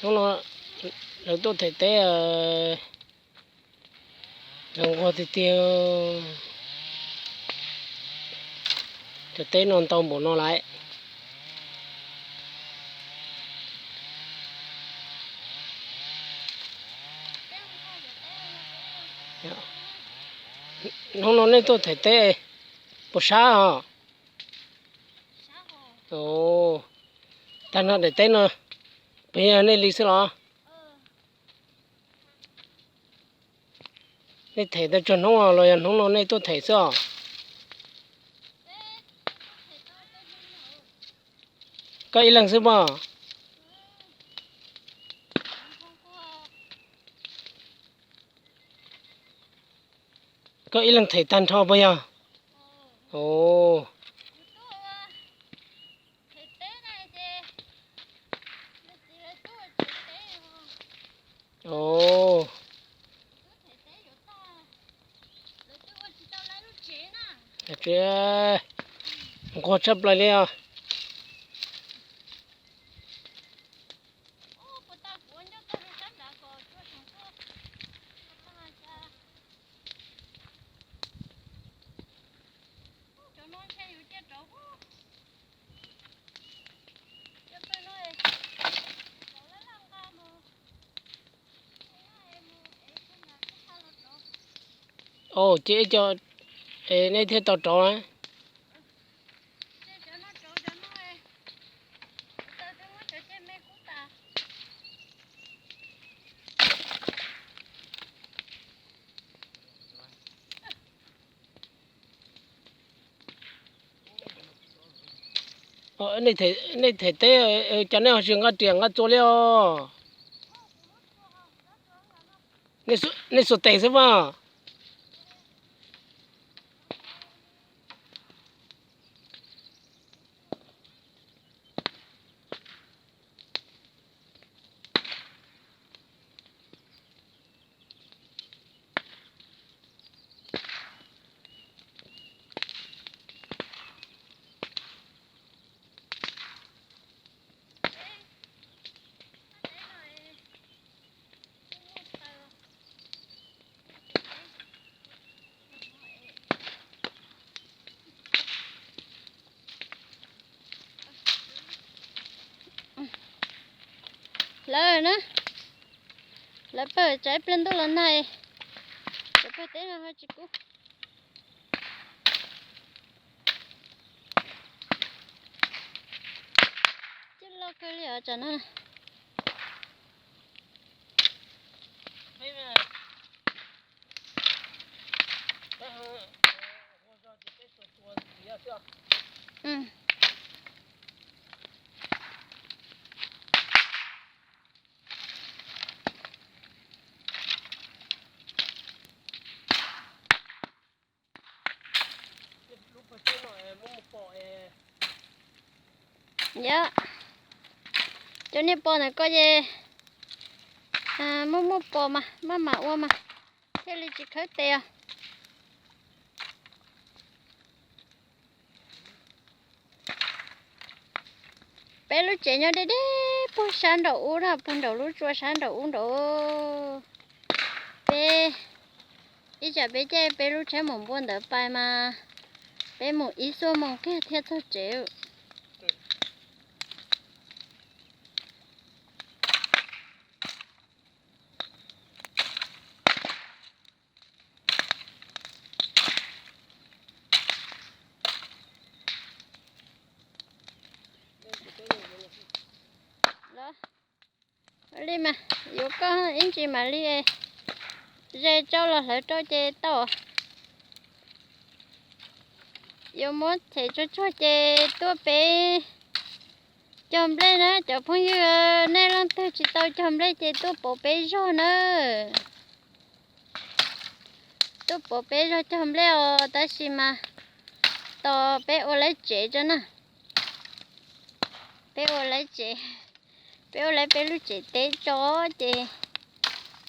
Hnub no lawv tuaj them teb, zoo nquag tiag tiag. Cov teb no ntau npaum no lawm. Hnub no nej tuaj them teb puas sab os? Tag nrho daim teb no puas yog nej li xwb los? Nej them tau txog hnub los yog hnub no nej tuaj them xwb os? Koj ib leeg xwb pob? Koj ib leeg them tag nrho puas yog? Nquag tshaj plaws li os. Ces ib co nej thiaj tau rov na. Nej them teb, cas nej ho tsis nqa riam nqa txuas li os? Nej xuas tes xwb mas. Lawv na, lawv pawg tsav ib pliag ntuj los nag, cov pawg teb no ho tsis kub. Coj loj kawg li os tsam no. Yog cov niag pos ntawm ko ces muaj muaj pos mas maj mam ua mas thiaj li tsis khawb tes os. Peb lub tsev nyob deb deb puag sab nraum ub na, puag nraum lub tsua sab nraum ub nraud. Peb ib tsam peb caij peb lub tsheb mus npua ntawd pais mas peb mus ib xuaj moos kiag thiaj txog tsev. Li mas yuav koj ib ntsis mam li ze rau los hlawv rau ces tau. Yuav muab them tsuag tsuag ces tuaj peb cog nplej na cov phooj ywg, nej leej twg tsis tau cog nplej ces tuaj pauv peb zog na. Tuaj pauv peb zog cog nplej os, tab sis mas tos peb ua lawv tsev tso na. Peb ua lawv tsev, peb ua lawv peb lub tsev teb tso ces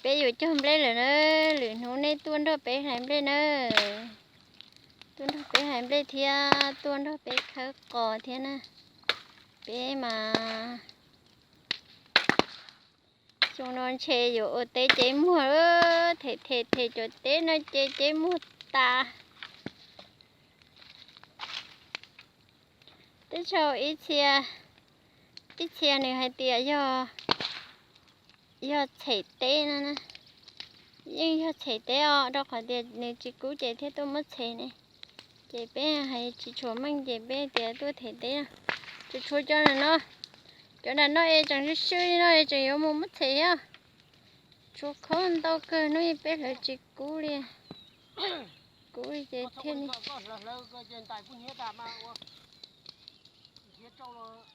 peb yuav cog nplej lawm na. Lwm hnub nej tuaj nrog peb hlais nplej na. Tuaj nrog peb hlais nplej thiab tuaj nrog peb khawb qos thiab na. Peb mas Xyoo no ntshe yuav ua teb cev muag, them them them cov teb no ces cev muag tas. Teb chaws ib txhia, ib txhia nws hais tias yog, yog tshem teb no na, yeej yog tshem teb os, rau qhov tias nws tsis kub ces thiaj tuaj muab tshem ne. Ces peb hais tsis tshuav meej ces peb tias tuaj them teb no. Tsis tshuav cov no, cov nram no es tseem swb swb li no es tseem yuav mus muab tshem thiab. Tshuav khaub ntau kawg, hnub ib peb hlawv tsis kub li. Kub li ces thiaj li rau